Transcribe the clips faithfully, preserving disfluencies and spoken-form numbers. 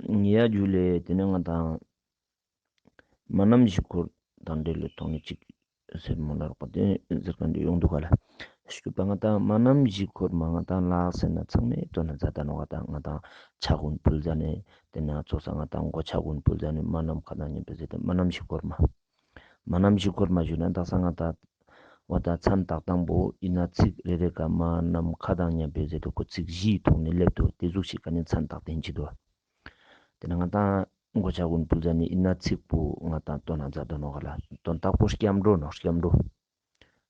ཉེ་ཡ་ཇུ་ལེ་ཏེ་ནེ་ང་དང་མ་ནམ་བཞི་སྐོར་དང་འབྲེལ་ལེ་ཐོག་ནེ་ཅིག་ཟེར་མོ་ལ་རོགས་པ་ཏེ་ཟེར་ཁན་ཏེ་ཡོང་དུག་ག་ལ། སྐྱོད་པ་ང་དང་མ་ནམ་བཞི་སྐོར་མ་ང་དང་ལགས་ཟེར་ན་ཚང་མས་ལྟོས་ན་མཛད་ད་ནོག་ག་ད་ང་དང་ཕྱག་གུན་ཕུལ་ཟ་ནེ་ཏེ་ནེ་ཙོགས་ས་ང་དང་མགོ་ཕྱག་གུན་ཕུལ་ཟ་ནེ་མ་ནམ་མཁའ་དང་མཉམ་པའི་ཟེར་ཏེ་མ་ནམ་བཞི་སྐོར་མ། མ་ནམ་བཞི་སྐོར་མ་ཞུ་ན་དག་ས་ང་དང་འོ་ད་མཚན་བཏགས་སྟངས་པོ་ཨིན་ན་ཚིག་རེ་རེ་ཀ་མ་ནམ་མཁའ་དང་མཉམ་པའི་ཟེར་ཏེ་ཁོ་ཚིག་བཞིའི་ཐོག་ནེ་ལེབ་ཏོ་ཏེ་ཟུག་ཤིག་ག་ནེ་མཚན་བཏགས་ཏེ་ཨིན་ཅི་དོ། ཏེ་ནེ་ང་དང་མགོ་ཕྱག་གུན་ཕུལ་ཟ་ནེ་ཨིན་ན་ཚིག་པོ་ང་དང་ལྟོས་ན་མཛད་ད་ནོག་ག་ལ། དོན་དག་པོ་སྐྱབས་འགྲོ་ནོག་སྐྱབས་འགྲོ།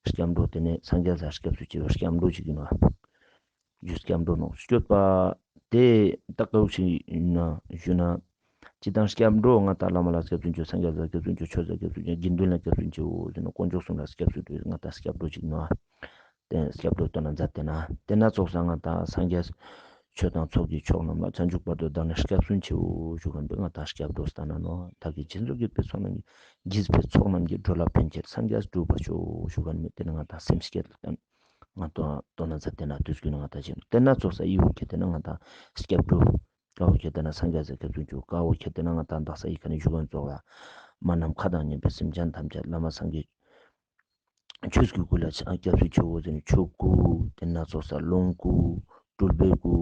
སྐྱབས་འགྲོ་ཏེ་ནེ་སངས་རྒྱས་ས་སྐྱབས་སུ་མཆིའོ་སྐྱབས་འགྲོ་ཅིག་ཨིན་ནོག་ཞུ། སྐྱབས་འགྲོ་ནོག་སྐྱོད་པ་ཏེ་ད་ཀའུ་ཤི་ཨིན་ན་ཞུ་ན། ཅི་དང་སྐྱབས་འགྲོ་ང་དང་བླ་མ་ལ་སྐྱབས་སུ་མཆིའོ་སངས་རྒྱས་ལ་སྐྱབས་སུ་མཆིའོ་ཆོས་ལ་སྐྱབས་སུ་མཆིའོ་དགེ་འདུན་ལ་སྐྱབས་སུ་མཆིའོ་ཟེར་ན་དཀོན་མཆོག་གསུམ་ལ་སྐྱབས་སུ་མཆིའོ་ང་དང་སྐྱབས་འགྲོ་ཅིག་ཨིན་ནོག་ཏེ་སྐྱབས་འགྲོ་ལྟོས་ན་མཛད་དེ་ན་ཏེ་ནེ་ཙོགས་ས་ང་དང་སངས་རྒྱས་ཆོས་དང་ཚོགས་ཀྱི་མཆོག་རྣམས་ལ་མཚན་མཇུག་བར་དུ་བདག་ནི་སྐྱབས་སུ་མཆིའོ་ཞུ་ཁན་པོ་ང་དང་སྐྱབས་འགྲོ་ལྟོས་ན་ནོག་བདག་གིས་སྦྱིན་སོགས་བགྱིས་པའི་ཚོགས་རྣམས་ཀྱིས། བགྱིས་པའི་ཚོགས་རྣམས་ཀྱིས་འགྲོ་ལ་ཕན་ཕྱིར་སངས་རྒྱས་འགྲུབ་པར་ཤོག་ཞུ་ཁན་མི་ཏེ་ནེ་ང་དང་སེམས་བསྐྱེད་ལ་ང་དང་ལྟོས་ན་མཛད་དེ་ན་དུས་ཀྱི་ང་དང་ཅི་ཏེ་ནེ་ཙོགས་ས་ཨི་བོ་ཁྱེར་ཏེ་ན་ང་དང་སྐྱབས་འགྲོ། ཀ་བོ་ཁྱེར་ཏེ་ན་སངས་རྒྱས་ས་སྐྱབས་སུ་མཆིའོ་ཀ་བོ་ཁྱེར་ཏེ་ན་ང་དང་དག་ས་ཨི་ཀ་ནེ་ཞུ་ཁན་ཙོགས་ལ་མ་ནམ་མཁའ་དང་མཉམ་པའི་སེམས་ཅན་ཐམས་ཅད་བླ་མ་སངས་རྒྱས་ཆོས་ཀྱི་སྐུ་ལ་སྐྱབས་སུ་མཆིའོ་ཟེར་ནེ་ཆོས་སྐུ་ཏེ་ནེ་ཙོགས་ས་ལོངས་སྐུ་སྤྲུལ་པའི་སྐུ་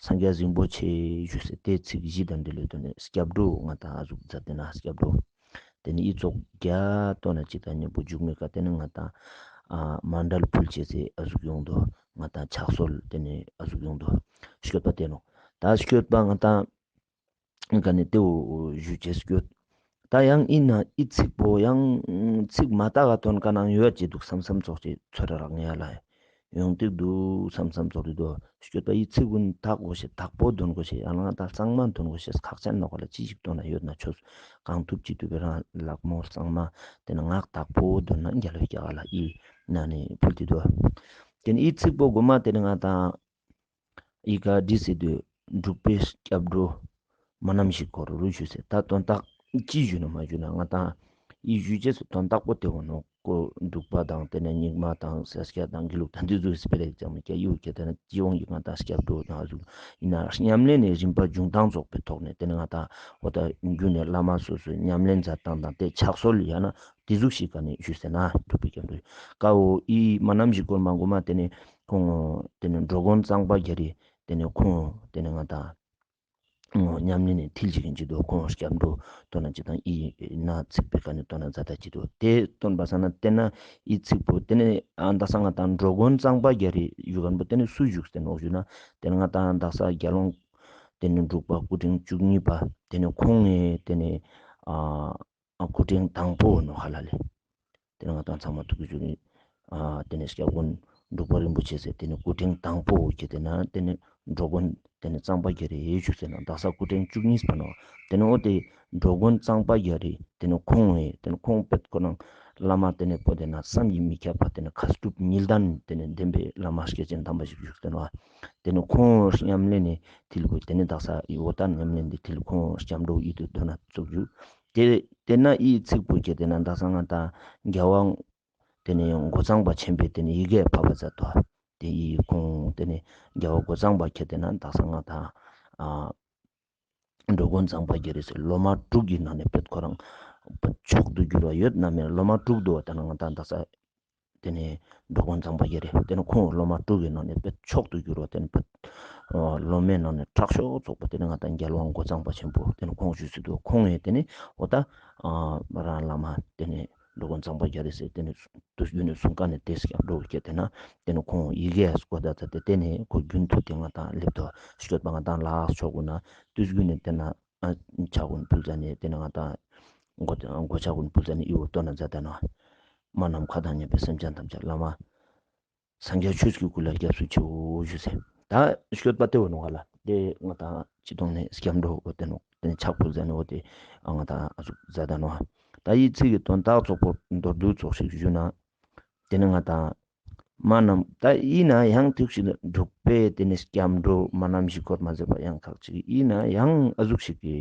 སངས་རྒྱས་རིན་པོ་ཆེ་ཞུས་སེ་ཏེ་ཚིག་བཞི་དང་འབྲེལ་ལེ་ཏེ་ནེ་སྐྱབས་འགྲོ་ང་དང་ཨ་ཟུག་མཛད་དེ་ན་སྐྱབས་འགྲོ། ཏེ་ནེ་ཨི་ཙོགས་རྒྱ་ལྟོས་ན་ཅི་དང་མཉམ་པོ་མཇུག་མའི་ཀ་ཏེ་ནེ་ང་དང་ཨ་མཎྜལ་ཕུལ་ཅེས་སི་ཨ་ཟུག་ཡོང་དོ་ང་དང་ཕྱག་སྲོལ་ཏེ་ནེ་ཨ་ཟུག་ཡོང་དོ་སྐྱོད་པ་ཏེ་ནོག་ད་སྐྱོད་པ་ང་དང་ག་ནེ་ཏེ་བོ་ཞུ་ཅེས་སྐྱོད། ད་ཡང་ཨིན་ན་ཨི་ཚིག་པོ་ཡང་ཚིག་མ་དག་ག་དོན་ག་ནང་ཡོད་ཅེས་དུག་བསམ་བསམ་ཙོགས་ཅིག་ཚོར་རག་ངེ་ཡ་ལ་ཡོང་ཏེ་དུག་བསམ་བསམ་ཙོགས་ཅིག་དུག་སྐྱོད་པ་ཨི་ཚིག་གུན་དག་གོ་ཤེས་དག་པོ་དོན་གོ་ཤེས་ཡང་ན་ང་དང་གཙང་མ་དོན་གོ་ཤེས་ཁག་ཅན་ནོག་ག་ལ་ཅི་ཞིག་དོན་ན་ཡོད་ན་ཆོས་གང་ཐུབ་ཅི་ཐུབ་པའི་རང་ལག་མོ་གཙང་མ་ཏེ་ནེ་ངག་དག་པོ་དོན་ན་རྒྱལ་བའི་སྐྱ་ག་ལ་ཨི་ན་ནེ་ཕུལ་ཏེ་དུག་ཏེ་ནེ་ཨི་ཚིག་པོ་གོ་མ་ཏེ་ནེ་ང་དང་ཨི་ཀ་འདི་སེ་དུ་འབྲུག་པའི་སྐྱབས་འགྲོ་མ་ནམ་བཞི་སྐོར་རུ་ཞུས་སེ་ད་དོན་དག་ཅི་ཞུ་ན་མ་ཞུ་ན་ང་དང་ཨི་ཞུ་ཅེས་སི་དོན་དག་པོ་ཏེ་བོ་ནོག་ཀོ་འབྲུག་པ་དང་ཏེ་ནེ་རྙིང་མ་དང་ས་སྐྱ་དང་དགེ་ལུགས་དང་འདི་ཚོ་སྤེ་ར་ཅང་མི་སྐྱ་ཡུ་ཁྱེར་ཏེ་ན་སྤྱི་ཡོངས་ཀྱི་ང་དང་སྐྱབས་འགྲོ་དང་ཨ་ཟུག་ཨིན་ན་ཉམས་ལེན་ནི་རིམ་པ་འབྱུང་སྟངས་ཚོགས་པའི་ཐོག་ནེ་ཏེ་ནེ་ང་དང་འོ་ད་རྒྱུན་ནེ་བླ་མ་སོ་སོའི་ཉམས་ལེན་མཛད་སྟངས་དང་ཏེ་ཕྱག་སྲོལ་ཡང་ན་ཏེ་ཟུག་ཤིག་ག་ནེ་ཞུས་སེ་ན་འབྲུག་པའི་སྐྱབས་འགྲོ་ཀ་བོ་ཨི་མ་ནམ་བཞི་སྐོར་མ་གོ་མ་ཏེ་ནེ་ཁོང་ཏེ་ནེ་འགྲོ་མགོན་གཙང་པ་རྒྱ་རི་ཏེ་ནེ་ཁོང་ཏེ་ནེ་ང་དང་ཉམས་ལེན་ནི་མཐིལ་ཅིག་ཨིན་ཅི་དོ་ཁོང་སྐྱབས་འགྲོ་ལྟོས་ན་ཅི་དང་ཨི་ན་ཚིག་པའི་ཀ་ནེ་ལྟོས་ན་མཛད་ད་ཅི་དོ་ཏེ་སྟོན་པ་ས་ན་ཏེ་ན་ཨི་ཚིག་པོ་ཏེ་ནེ་ཨ་དག་ས་ང་དང་འགྲོ་མགོན་གཙང་པ་རྒྱ་རི་ཞུ་ཁན་པོ་ཏེ་ནེ་སུ་བཞུགས་སེ་ནོག་ཞུ་ན་ཏེ་ནེ་ང་དང་དག་ས་རྒྱལ་དབང་ཏེ་ནེ་འབྲུག་པ་སྐུ་ཕྲེང་བཅུ་གཉིས་པ་ཏེ་ནེ་ཁོང་ངི་ཏེ་ནེ་ཨ་ཨ་སྐུ་ཕྲེང་དང་པོ་ནོག་ཧ་ལ་ལེ། ཏེ་ནེ་ང་དང་ཚང་མ་ཐུགས་ཀྱི་བཅུག་ནི། ཨ་ཏེ་ནེ་སྐྱབས་མགོན་འབྲུག་པ་རིན་པོ་ཆེ་ཟེར་ཏེ་ནེ་སྐུ་ཕྲེང་དང་པོ་ཁྱེར་ཏེ་ན་ཏེ་ནེ་འགྲོ་མགོན་ཏེ་ནེ་གཙང་པ་རྒྱ་རི་ཞུས་སེ་ན་དག་ས་སྐུ་ཕྲེང་བཅུ་གཉིས་པ་ནོག་ཏེ་ནེ་འོ་ཏེ་འགྲོ་མགོན་གཙང་པ་རྒྱ་རི་ཏེ་ནེ་ཁོང་ངི་ཏེ་ནེ་ཁོང་པད་ཁོ་རང་བླ་མ་ཏེ་ནེ་པོ་ཏེ་ན་བསམ་གྱིས་མི་ཁྱབ་པ་ཏེ་ནེ་མཁས་གྲུབ་ཉིད་ལྡན་ཏེ་ནེ་ལྡན་པའི་བླ་མ་སྐྱེས་ཆེན་དམ་པ་ཞིག་བཞུགས་སེ་ནོག་ཏེ་ནེ་ཁོང་ཉམས་ལེན་ནི་མཐིལ་པོ་ཏེ་ནེ་དག་ས་ཨི་འོ་ད་ཉམས་ལེན་ནི་མཐིལ་ཁོང་སྐྱབས་འགྲོ་ཡིད་དུ་འདོད་ན་ཚུགས་རྒྱུ། ཏེ་ཏེ་ན་ཨི་ཚིག་པོ་ཁྱེར་ཏེ་ན་དག་ས་ང་དང་རྒྱལ་དབང་ཏེ་ནེ་འགོ་གཙང་པ་ཆེན་པོའི་ཏེ་ནེ་ཡི་གེ་ཕབ་པ་མཛད་དོ། ཏེ་ཨི་ཁོང་ཏེ་ནེ་རྒྱལ་བ་འགོ་གཙང་པ་ཁྱེར་ཏེ་ན་དག་ས་ང་དང་ཨ་འགྲོ་མགོན་གཙང་པ་རྒྱ་རི་ཟེར་ལོ་མ་དྲུག་གི་ནང་ནེ་པད་ཁོ་རང་པད་མཆོག་ཏུ་གྱུར་བ་ཡོད་ན་མེད་ལོ་མ་དྲུག་འདུག་བ་ཏེ་ན་ང་དང་དག་ས་ཏེ་ནེ་འགྲོ་མགོན་གཙང་པ་རྒྱ་རི་ཏེ་ནེ་ཁོང་ལོ་མ་དྲུག་གི་ནང་ནེ་པད་མཆོག་ཏུ་གྱུར་བ་ཏེ་ནེ་པད་ལོ་མའི་ནང་ནེ་དྲག་ཤོས་ཚོགས་པ་ཏེ་ནེ་ང་དང་རྒྱལ་དབང་འགོ་གཙང་པ་ཆེན་པོ་ཏེ་ནེ་ཁོང་ཞུས་སེ་དུག་ཁོང་ངི་ཏེ་ནེ་འོ་ད་རང་བླ་མ་ཏེ་ནེ་འགྲོ་མགོན་གཙང་པ་རྒྱ་རི་ཟེར་ཏེ་ནེ་དུས་རྒྱུན་ནེ་གསུང་ཀ་ནེ་ཏེ་སྐྱབས་འགྲོ་ཁྱེར་ཏེ་ན་ཏེ་ནེ་ཁོང་ཡི་གེ་སྐོར་ད་ད་ཏེ་ཏེ་ནེ་ཁོ་རྒྱུན་དུ་ཏེ་ང་དང་ལེབ་དོ་སྐྱོད་པ་ང་དང་ལགས་ཆོག་གུ་ན་དུས་རྒྱུན་ནེ་ཏེ་ན་ཕྱག་གུན་ཕུལ་ཟ་ནེ་ཏེ་ནེ་ང་དང་མགོ་མགོ་ཕྱག་གུན་ཕུལ་ཟ་ནེ་ཨི་བོ་ལྟོས་ན་མཛད་ད་ནོག་མ་ནམ་མཁའ་དང་མཉམ་པའི་སེམས་ཅན་ཐམས་ཅད་བླ་མ་སངས་རྒྱས་ཆོས་ཀྱི་སྐུ་ལ་སྐྱབས་སུ་མཆིའོ་ཞུས་སེ། ད་སྐྱོད་པ་ཏེ་བོ་ནོག་ག་ལ། ཏེ་ང་དང་སྤྱི་ཐོག་ནེ་སྐྱབས་འགྲོ་འོ་ཏེ་ནོག་ཏེ་ནེ་ཕྱག་ཕུལ་ཟ་ནེ་འོ་ཏེ་ང་དང་ཨ་ཟུག་མཛད་ད་ནོག་ད་ཨི་ཚིག་གི་དོན་དག་ཙོགས་པོ་མདོར་བསྡུས་ཙོགས་ཤིག་ཞུས་ན། ཏེ་ནེ་ང་དང་མ་ནམ་ད་ཨིན་ན་ཡང་ཐུགས་ཤིག་འབྲུག་པའི་ཏེ་ནེ་སྐྱབས་འགྲོ་མ་ནམ་བཞི་སྐོར་མ་ཟེར་བ་ཡང་ཁག་ཅིག་ཨིན་ན་ཡང་ཨ་ཟུག་ཤིག་གི་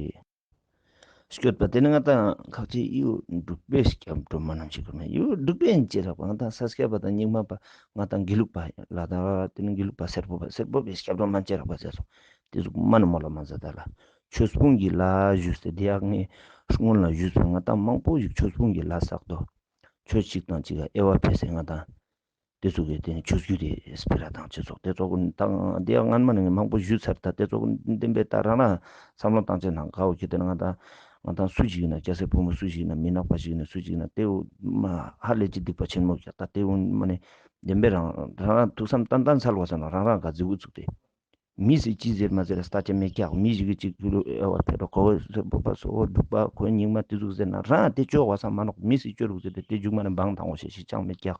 སྐྱོད་པ་ཏེ་ནེ་ང་དང་ཁག་ཅིག་ཨི་བོ་འབྲུག་པའི་སྐྱབས་འགྲོ་མ་ནམ་བཞི་སྐོར་མ་ཨི་བོ་འབྲུག་པའི་ཨིན་ཅེས་རག་པ་ང་དང་ས་སྐྱ་པ་དང་རྙིང་མ་པ་ང་དང་དགེ་ལུགས་པ་ལ་དྭགས་ཏེ་ནེ་དགེ་ལུགས་པ་སེར་པོ་པ་སེར་པོ་པའི་སྐྱབས་འགྲོ་མན་ཅེས་རག་པ་ཟེར་སོང་། ཏེ་ཟུག་མ་ནེ་མོལ་ལ་མ་མཛད་ད་ལ། ཆོས་སྤོང་གི་ལས་ཞུས་ཏེ་དེ་ཡག་ངས་སྔོན་ལ་ཞུས་པའི་ང་ཏང་མང་པོ་ཞིག་ཆོས་སྤོང་གི་ལས་བསགས་དོ། ཆོས་གཅིག་དང་གཅིག་ག་དབྱེ་བ་ཕྱེ་སེ་ང་ཏང་དེ་ཚོ་གི་དེ་ནི་ཆོས་བརྒྱུད་དེ་སྤེ་ར་དང་ཆོས་ཚོགས་དེ་ཚོ་གི་དང་དེ་ཡག་སྔན་མ་ནས་ངས་མང་པོ་ཞུས་ཚར། ད་དེ་ཚོ་གི་བདེན་པའི་ད་རང་རང་བསམ་བློ་བཏང་ཆེ་ནང་ཀ་བོ་ཁྱེད་དེ་ན་ང་ཏང་ང་ཏང་སུ་ཞིག་ཡིན་ན་སྐྱ་སེར་ཕོ་མོ་སུ་ཞིག་ཡིན་ན་མི་ནག་པ་ཞིག་ཡིན་ན་སུ་ཞིག་ཡིན་ན་དེ་བོ་མ་ཧ་ལས་ཅི་སྡིག་པ་ཆེན་མོ་ཀྱག། ད་དེ་བོ་མ་ནས་བདེན་པའི་རང་རང་རང་ཐུགས་བསམ་ཏན་ཏན་སལ་བ་ས་ན་རང་རང་ག་ཟིག་བུ་ཚུགས་ཏེ། མི་སི་ཅི་ཟེར་མ་ཟེར་ལ་ལྟ་ཅེ་མེད་ཀྱག། མི་ཞིག་གི་ཅིག་ལུ་ཨེ་བ་ཕེ་རོ་ཁོ་བོ་སེར་པོ་པ་སོ་བོ་འབྲུག་པ་ཁོ་རྙིང་མ་དེ་ཟུག་ཟེར་ན་རང་དེ་ཅོ་བ་ས་མ་ནོག། མི་སི་ཅོ་རུག་ཟེར་ཏེ་དེ་མཇུག་མ་ནས་བང་ཐང་བོ་ཤེས་ཤེས་ཅང་མེད་ཀྱག།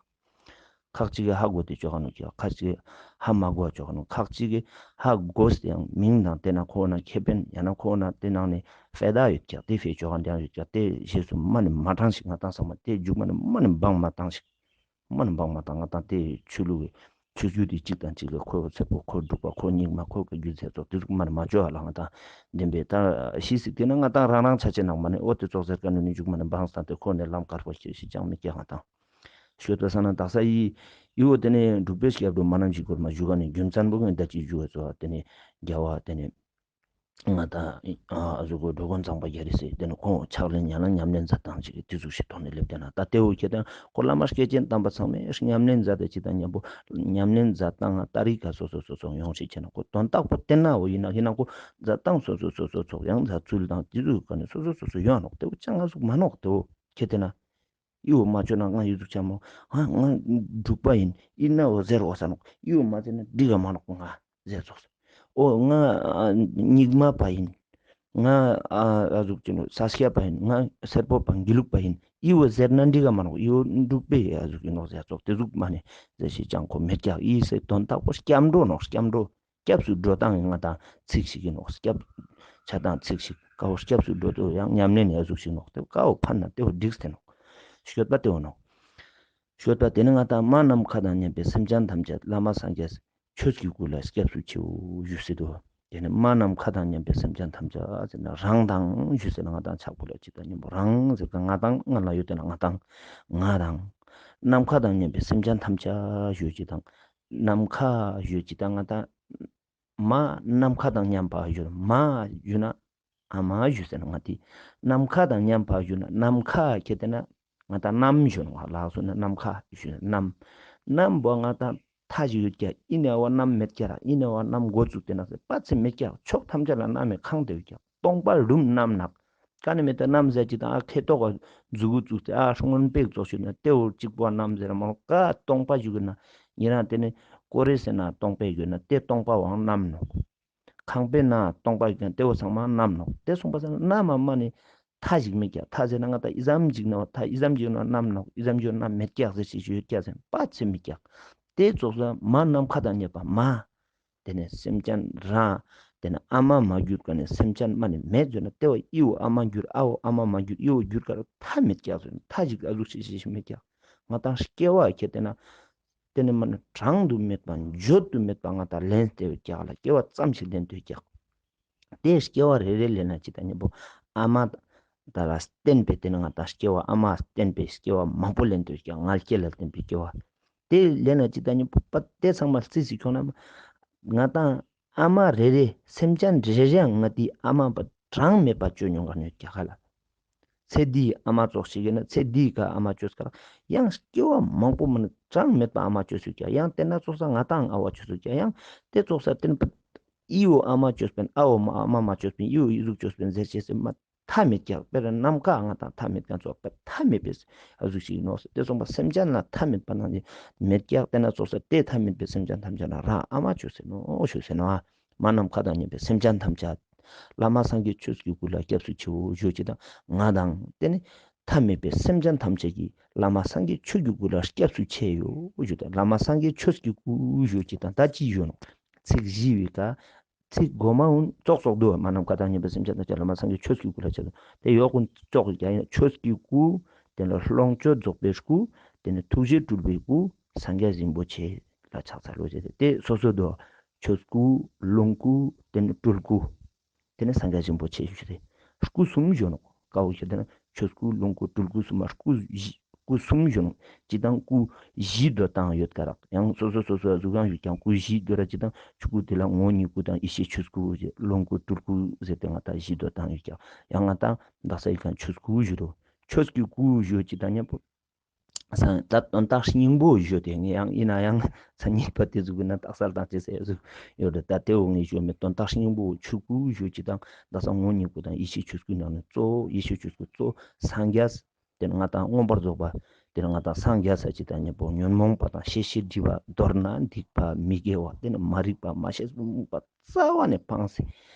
ཁག་ཅིག་གི་ཧ་གོ་དེ་ཅོ་ག་ནོག་ཀྱག། ཁག་ཅིག་གི་ཧ་མ་གོ་ཅོ་ག་ནོག། ཁག་ཅིག་གི་ཧ་གོ་སྟེ་ཡང་མིང་དང་དེ་ན་ཁོ་ན་ཁེ་ཕན་ཡང་ན་ཁོ་ན་དེ་ནང་ནས་ཕེ་ད་ཡོད་ཀྱག། དེ་ཕེ་ཅོ་ག་འདྲ་ཡོད་ཀྱག། དེ་ཞེས་སུ་མ་ནས་མ་དྲང་ཞིག་ང་ཏང་ཚང་མ་དེ་མཇུག་མ་ནས་མ་ནས་བང་མ་བཏང་ཞིག། མ་ནི་འབངས་མ་དང་ང་དང་དེ་ཆོས་ལུགས་ཀྱི་ཆོས་བརྒྱུད་དེ་གཅིག་དང་གཅིག་གི་ཁོ་སེར་པོ་ཁོ་འབྲུག་པ་ཁོ་རྙིང་མ་ཁོ་གི་རྒྱུ་ཚེ་ཚོགས་དེ་ཟུག་མ་ནི་མ་བཅོ་བ་ལ་ང་དང་བདེན་པའི་ད་ཤི་སྲིད་དེ་ན་ང་དང་རང་རང་ཆ་ཆེ་ནང་མ་ནི་འོ་དེ་ཙོགས་ཟེར་ཀ་ནི་ནི་མཇུག་མ་ནི་འབངས་དང་དེ་ཁོ་ནི་ལམ་དཀར་པོ་ཤེས་ཤེས་ཅང་མི་སྐྱེ་ང་དང་ཤོད་པ་ས་ན་དག་ས་ཡི་ཡི་འོ་དེ་ནི་འབྲུག་པའི་སྐྱབས་འགྲོ་མ་ནམ་ཞིག་སྐོར་མ་བཞུགས་ཀ་ནི་རྒྱུ་མཚན་པོ་ངས་ད་ཅི་བཞུགས་པའི་ཚོ་དེ་ནི་རྒྱལ་བ་དེ་ནི། ང་དང་ཨ་ཟུག་གོ་འགྲོ་མགོན་གཙང་པ་རྒྱ་རི་སེ་དེ་ནི་ཁོང་ཕྱག་ལེན་ཡང་ན་ཉམས་ལེན་མཛད་སྟངས་ཅིག་དེ་ཟུག་ཞིག་ཐོག་ནས་སླེབས་ཏེ་ན་ད་དེ་བོ་ཁྱེད་དང་ཁོ་བླ་མ་སྐྱེས་ཆེན་དམ་པ་ཚང་མས་ཉམས་ལེན་མཛད་དེ་ཅི་དང་མཉམ་པོ་ཉམས་ལེན་མཛད་སྟངས་ང་ཏ་རིག་ག་སོ་སོ་སོ་སོ་ཡོང་ཤེས་ཆེ་ན་ཁོ་དོན་དག་པོ་བསྟན་ན་བོ་ཡིན་ན་ཡིན་ན་ཁོ་མཛད་སྟངས་སོ་སོ་སོ་སོ་ཚོགས་ཡང་མཛད་ཚུལ་དང་དེ་ཟུག་ག་ནས་སོ་སོ་སོ་སོ་ཡོང་ནོག། དེ་བོ་ཅང་ང་ཟུག་མ་ནོག། དེ་བོ་ཁྱེད་དེ་ན། ཡིའུ་མ་ཅོ་ན་ང་ཡི་ཟུག་ཆ་མོ། ང་ང་འབྲུག་པ་ཡིན། ཡིན་ན་འོ་ཟེར་འོ་ས་ནོག། ཡིའུ་མ་ཟེར་ན་འགྲིག་ག་མ་ནོག་ང་ཟེར་ཙོགས། འོ་ང་ཨ་རྙིང་མ་པ་ཡིན། ང་ཨ་ཨ་ཟུག་ཅི་ནོ་ས་སྐྱ་པ་ཡིན། ང་སེར་པོ་པ་དགེ་ལུགས་པ་ཡིན། ཡིའུ་ཟེར་ན་འགྲིག་ག་མ་ནོག། ཡིའུ་འབྲུག་པའི་ཨ་ཟུག་ཡིན་ནོག་ཟེར་ཙོགས་དེ་ཟུག་མ་ནི་ཟེར་ཤེས་ཅང་ཁོ་མེད་ཀྱག། ཡིའི་ཟེར་དོན་དག་པོ་སྐྱབས་འགྲོ་ནོག། སྐྱབས་འགྲོ། སྐྱབས་སུ་འགྲོ་སྟངས་ཡིན་ང་དང་ཚིག་ཞིག་ཡིན་ནོག། སྐྱབས་ཆ་དང་ཚིག་ཞིག་ཀ་བོ་སྐྱབས་སུ་འགྲོ་དུ་ཡང་ཉམས་ལེན་ཡ་ཟུག་ཞིག་ནོག། དེ་ཀ་བོ་ཕན་ན་དེ་བོ་འགྲིག་སྟེ་ནོག། ཤོད་པ་དེ་བོ་ནོག། ཤོད་པ་དེ་ནི་ང་དང་མ་ནམ་མཁའ་དང་མཉམ་པའི་སེམས་ཅན་ཐམས་ཅད་བླ་མ་སངས་རྒྱས་ཆོས་ཀྱི་སྐུ་ལ་སྐྱབས་སུ་མཆིའོ་ཞུས་སེ་དུ། དེ་ནི་མ་ནམ་མཁའ་དང་མཉམ་པའི་སེམས་ཅན་ཐམས་ཅད་ཟེར་ན་རང་དང་ཞུས་སེ་ན་ང་དང་ཕྱག་ཕུལ་ལ་ཅི་དང་མཉམ་པོ་རང་ཟེར་ཀ་ང་དང་ང་ལ་ཡོད་དེ་ན་ང་དང་ང་དང་ནམ་མཁའ་དང་མཉམ་པའི་སེམས་ཅན་ཐམས་ཅད་ཞུས་ཅི་དང་། ནམ་མཁའ་ཞུས་ཅི་དང་ང་དང་། མ་ནམ་མཁའ་དང་མཉམ་པ་ཞུ་མ་ཞུ་ན་ཨ་མ་ཞུ་ཟེར་ན་ང་དེ་ནམ་མཁའ་དང་མཉམ་པ་ཞུ་ན་ནམ་མཁའ་ཁྱེད་དེ་ན་ང་དང་གནམ་ཞུ་ན་ལགས་སོ་ན་ནམ་མཁའ་ཞུ་ན་གནམ་གནམ་བོ་ང་དང་མཐའ་ཞིག་ཡོད་ཀྱག། ཨི་ནེ་བ་གནམ་མེད་ཀྱག་ར། ཨི་ནེ་བ་གནམ་འགོ་བཙུགས་ཏེ་ན་ཟེར་པ་ཚེ་མེད་ཀྱག། ཕྱོགས་ཐམས་ཅད་ལ་གནམ་མེད་ཁང་དེ་ཡོད་ཀྱག། སྟོང་པ་རུམ་གནམ་ནག། ཀ་ནེ་མེད་ད་གནམ་ཟེར་ཅི་དང་ཨ་ཁེ་ཏོག་ག་མཛུ་གུ་བཙུགས་ཏེ་ཨ་སྔོན་པེག་ཙོགས་ཞུ་ན་དེ་བོ་གཅིག་པོ་གནམ་ཟེར་མ་ཀ་སྟོང་པ་ཞིག་ཡོད་ན་ཉེ་རང་དེ་ནི་ཀོ་རེ་ཟེར་ན་སྟོང་པེག་ཡོད་ན་དེ་སྟོང་པ་བང་གནམ་ནོག། ཁང་པའི་ནང་སྟོང་པ་ཡོད་ཀྱང་དེ་བོ་ཚང་མ་གནམ་ནོག། དེ་སོང་པ་ས་ན་གནམ་མ་མ་ནི་མཐའ་ཞིག་མེད་ཀྱག། མཐའ་ཟེར་ན་ང་ད་ཨི་ཙམ་ཞིག་ན་མཐའ་ཨི་ཙམ་ཞིག་ན་གནམ་ནོག། ཨི་ཙམ་ཞིག་ན་མེད་ཀྱག་ཟེར་ཞིག་ཡོད་ཀྱག་ཟེར་པ་ཚེ་མེད་ཀྱག། དེ་ཙོགས་ལ་མ་ནམ་མཁའ་དང་མཉམ་པ་མ། དེ་ནས་སེམས་ཅན་རང་། དེ་ནས་ཨ་མ་མ་གྱུར་ཀ་ནས་སེམས་ཅན་མ་ནི་མེད་ཟེར་ན་དེ་བོ་ཨི་བོ་ཨ་མ་གྱུར་ཨ་བོ་ཨ་མ་མ་གྱུར་ཨི་བོ་གྱུར་ཀ་ར་མཐའ་མེད་ཀྱག་ཟེར་ན་མཐའ་ཞིག་ཨ་ཟུག་ཞིག་ཞིག་མེད་ཀྱག། ང་ད་སྐྱེ་བ་ཁྱེད་དེ་ན། དེ་ནི་མ་ནི་གྲངས་དུ་མེད་པ་བརྗོད་དུ་མེད་པ་ང་དང་ལེན་ཏེ་ཡོད་ཀྱག་ལ་སྐྱེ་བ་ཙམ་ཞིག་ལེན་ཏེ་ཡོད་ཀྱག། དེ་སྐྱེ་བ་རེ་རེ་ལེན་ན་ཅི་ད་ཉིན་པོ་ཨ་མ་ད་ལ་བརྟེན་པའི་དེ་ནི་ང་དང་སྐྱེ་བ་ཨ་མ་བརྟེན་པའི་སྐྱེ་བ་མང་པོ་ལེན་ཏེ་ཡོད་ཀྱག། ང་སྐྱེ་ལ་བརྟེན་པའི་སྐྱེ་བ་དེ་ལེན་ན་ཅི་ད་ཉིན་པོ་པ་དེ་ཚང་མ་རྩིས་སི་ཁྱོང་ན་ང་དང་ཨ་མ་རེ་རེ་སེམས་ཅན་རེ་རེ་ཡང་ང་དེ་ཨ་མ་པ་གྲངས་མེད་པ་བཅོས་མྱོང་ག་ནི་ཡོད་ཀྱག་ལ། ཚེ་འདིའི་ཨ་མ་ཙོགས་ཤིག་ཡིན་ན་ཚེ་འདིའི་ཀ་ཨ་མ་བཅོས་ཀ་ཡང་སྐྱེ་བ་མང་པོ་མ་ནི་གྲངས་མེད་པ་ཨ་མ་བཅོས་སུ་ཀྱག། ཡང་དེ་ན་ཙོགས་ས་ང་དང་ཨ་བ་བཅོས་སུ་ཀྱག། ཡང་དེ་ཙོགས་ས་དེ་ནི་ཨི་བོ་ཨ་མ་བཅོས་པིན་ཨ་བོ་ཨ་མ་མ་བཅོས་པིན་ཨི་བོ་ཨི་ཟུག་བཅོས་པིན་ཟེར་ཅེས་སེ་མ་མཐའ་མེད་ཀྱག། དཔེར་ན་ནམ་མཁའ་ང་དང་མཐའ་མེད་ཀྱག་ཙོགས་པ་མཐའ་མེད་པའི་ཨ་ཟུག་ཞིག་ཡིན་ནོག་ཟེར། དེ་སོང་པ་སེམས་ཅན་ལ་མཐའ་མེད་པ་ནང་བཞིན་མེད་ཀྱག། དེ་ན་ཙོགས་ས་དེ་མཐའ་མེད་པའི་སེམས་ཅན་ཐམས་ཅད་ལ་རང་ཨ་མ་བཅོས་ཟེར་ནོག་ཞུ་ཟེར་ནོག། མ་ནམ་མཁའ་དང་མཉམ་པའི་སེམས་ཅན་ཐམས་ཅད། བླ་མ་སངས་རྒྱས་ཆོས་ཀྱི་སྐུ་ལ་སྐྱབས་སུ་མཆིའོ་ཞུ་ཅི་དང་ང་དང་དེ་ནི་མཐའ་མེད་པའི་སེམས་ཅན་ཐམས་ཅད་ཀྱིས་བླ་མ་སངས་རྒྱས་ཆོས་ཀྱི་སྐུ་ལ་སྐྱབས་སུ་མཆིའོ་ཞུ་དང་བླ་མ་སངས་རྒྱས་ཆོས་ཀྱི་སྐུ་ཞུ་ཅི་དང་ད་ཅི་ཞུ་ནོག། ཚིག་བཞི་བི་ཀ་ཚིག་གོ་མ་འུན་ཙོགས་ཙོགས་དུ་མ་ནམ་མཁའ་དང་མཉམ་པའི་སེམས་ཅན་ཐམས་ཅད་བླ་མ་སངས་རྒྱས་ཆོས་ཀྱི་སྐུ་ལ་སྐྱབས་སུ་དེ་ཡོག་གུན་ཙོགས་ཀྱང་ཡང་ཆོས་ཀྱི་སྐུ་དེ་ནི་ལོངས་སྤྱོད་རྫོགས་པའི་སྐུ་དེ་ནི་ཐུགས་རྗེ་སྤྲུལ་པའི་སྐུ་སངས་རྒྱས་རིན་པོ་ཆེ་ལ་ཕྱག་འཚལ་ལོ་ཟེར་ཏེ་དེ་སོ་སོ་དོ། ཆོས་སྐུ་ལོངས་སྐུ་དེ་ནི་སྤྲུལ་སྐུ། དེ་ནི་སངས་རྒྱས་རིན་པོ་ཆེ་ཞུ་སྟེ། སྐུ་གསུམ་ཞུ་ནོག། ཀ་བོ་ཞུ་དེ་ནི་ཆོས་སྐུ་ལོངས་སྐུ་སྤྲུལ་སྐུ་གསུམ་མ་སྐུ་བཞི། སྐུ་གསུམ་ཞུ་ནོག། ཅི་དང་སྐུ་བཞི་འདོད་དང་ཡོད་ཀ་རག། ཡང་སོ་སོ་སོ་སོ་གཟུགས་ཀ་ཡོད་ཀྱང་སྐུ་བཞི་འདོད་ར། ཅི་དང་ཆོས་སྐུ་དེ་ལ་ངོ་བོ་ཉིད་སྐུ་དང་ཡེ་ཤེས་ཆོས་སྐུ་ཞེས་ལོངས་སྐུ་སྤྲུལ་སྐུ་ཟེར་ཏེ་ང་དང་བཞི་འདོད་དང་ཡོད་ཀྱང་། ཡང་ང་དང་དག་ས་ཡོད་ཀྱང་ཆོས་སྐུ་ཞུ་རོག། ཆོས་ཀྱི་སྐུ་ཞུ་ཅི་དང་མཉམ་པོ། ད་དོན་དག་སྙིང་པོ་ཞུ་དེ་ངས་ཡང་ཡིན་ན་ཡང་མཚན་ཉིད་པ་དེ་ཟུག་གི་ན་དག་ས་དང་ཅི་ཟེར་ཟུག་ཡོད་རེད། ད་དེ་འོ་ངས་ཞུ་མེད། དོན་དག་སྙིང་པོ་ཆོས་སྐུ་ཞུ་ཅི་དང་དག་ས་ངོ་བོ་ཉིད་སྐུ་དང་ཡེ་ཤེས་ཆོས་སྐུའི་ནང་ནས་གཙོ་བོ་ཡེ་ཤེས་ཆོས་སྐུ་གཙོ་བོ་སངས་རྒྱས། དེ་ནི་ང་དང་མངོན་པར་རྫོགས་པ། དེ་ནི་ང་དང་སངས་རྒྱས་ས་ཅི་དང་མཉམ་པོ་ཉོན་མོངས་པ་དང་ཤེས་བྱའི་སྒྲིབ་པ། མདོར་ན་སྡིག་པ་མི་དགེ་བ། དེ་ནི་མ་རིག་པ་མ་ཤེས་པ་རྩ་བ་ནས་སྤངས་སེ།